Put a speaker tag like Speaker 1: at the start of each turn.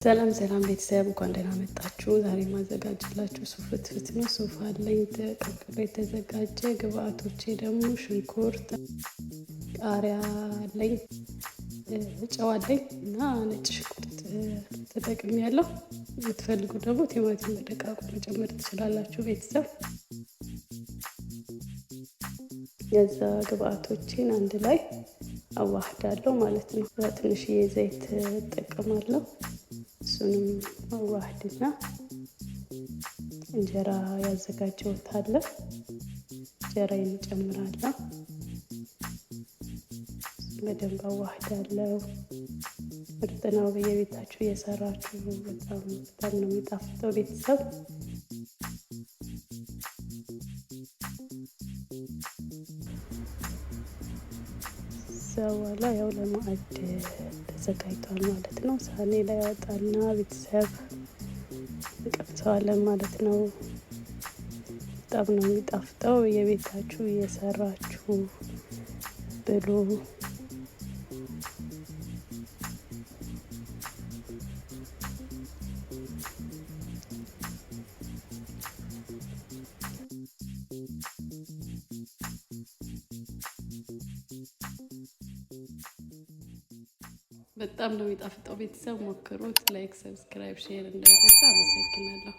Speaker 1: ሰላም ሰላም ቤተሰብ፣ እንኳን ደህና መጣችሁ። ዛሬ ማዘጋጅላችሁ ሱፍ ፍትፍት ነው። ሱፍ አለኝ ተቀቅሎ የተዘጋጀ። ግብአቶቼ ደግሞ ሽንኩርት፣ ቃሪያ አለኝ፣ ጨው አለኝ እና ነጭ ሽንኩርት ተጠቅሜያለሁ። የምትፈልጉ ደግሞ ቲማቲም በደቃቁ መጨመር ትችላላችሁ። ቤተሰብ፣ የዛ ግብአቶቼን አንድ ላይ አዋህዳለሁ ማለት ነው። ትንሽዬ ዘይት እጠቀማለሁ። እሱንም አዋህድና እንጀራ ያዘጋጀሁት አለ፣ እንጀራዬን እጨምራለሁ። በደንብ አዋህዳለሁ። ምርጥ ነው። በየቤታችሁ እየሰራችሁ በጣም በጣም ነው የሚጣፍጠው ቤተሰብ። ከዛ በኋላ ያው ለማዕድ ተዘጋጅቷል ማለት ነው። ሳህኔ ላይ ያወጣና ቤተሰብ እንቀምሰዋለን ማለት ነው። በጣም ነው የሚጣፍጠው። የቤታችሁ እየሰራችሁ ብሉ። በጣም ነው የሚጣፍጠው። ቤተሰብ ሞክሩት። Like፣ subscribe፣ share እንዳይረሳ። አመሰግናለሁ።